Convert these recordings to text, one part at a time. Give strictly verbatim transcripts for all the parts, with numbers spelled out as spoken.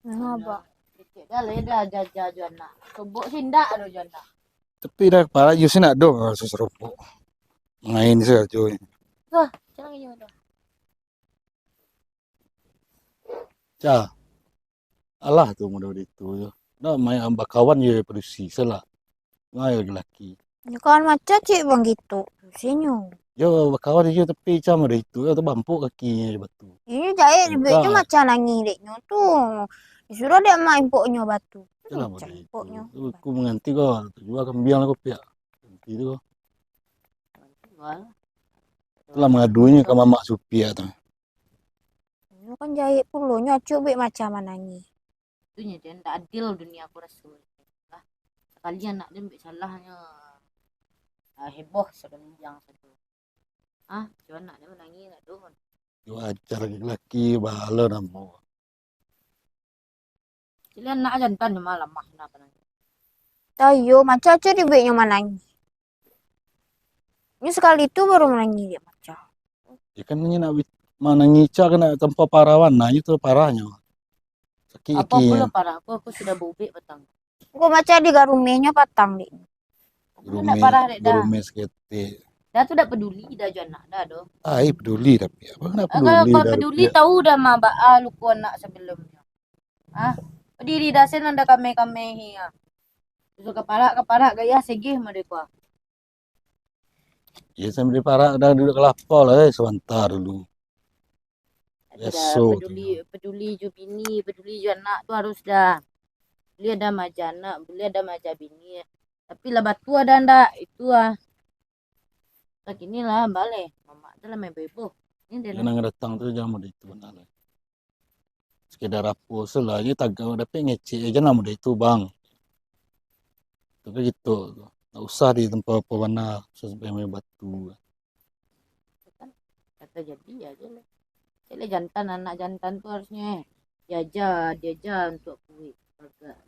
Nah, abak. Kecek dah lah, dah jaja jo anak. Sobok sih ndak ado jo anak. Tapi dah kepala yo sih nak do rasa serupuk. Main sajo. Wah, jangan gini dah. Cah. Alah tu mudah itu yo. Nak main bakawan yo padusi salah. Ngai laki-laki. Nyo kawan macam cik bang gitu. Sinyo. Yo bakawan yo tapi cah mudah itu yo terbampuk kakinyo di batu. Inyo jahit dibuek nyo macam nangih dek nyo tu. Disuruh dek mak impok nyo batu. Itulah mudah itu. Aku menganti kau jual kambing lah kau piak. Nanti tu kau. Itulah mengadunyo ke mamak supiak tu. Nyo kan jahit pulo nyo acuk buek macam manangih. Tu nyo dia ndak adil dunia aku raso. Lah, sakali anak dia ambil salahnyo ah, heboh sakali yang satu. Ah, cuman anak dia manangih nak doh. Yo ajar laki-laki bahala namo. Cili anak jantan cuma lamah nak panangih. Tayo macam acuk dibueknyo manangih. Nyo sakali tu baru manangih dia macam. Ya kan nyo nak manangih cak kena tanpa parawan nah itu parahnyo. Sakit Apa aki. Pula parah aku, aku sudah baubek patang. Kok macam digarumehnyo patang dek. Aku ndak parah dek dah. Garumeh seketek. Dah tu dak peduli dah jo anak dah doh. Ai peduli tapi apa nak Ah, kalau peduli kau dah peduli rupiah. Tahu dah mah baa luko anak sebelumnyo. Ah, pediri dah sen anda kame-kame hi ah. Sudah kaparak-kaparak gaya segih mah dek kau. Ya sambil parak dah duduk kelapa lah eh, sebentar dulu. Dah Esok peduli peduli jo bini, peduli jo anak tu harus dah. Boleh ada maja anak, boleh ada maja bini. Tapi lah batu ada ndak? Itu ah. Tak kini lah balik. Mamak tu lah main beboh. Ini dia Yang nang datang tu jangan mudah itu benar lah. Sekedar apa salah je tagak dapat ngecek aja nama dia itu bang. Tapi gitu. Tak usah di tempat apa bana sampai main batu. Kata jadi aja lah. Cek lah jantan anak jantan tu harusnya eh. Diajar, diajar untuk kuih. Agak.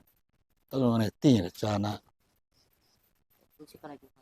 Tak mengerti cak anak. Aku sih kalau gitu.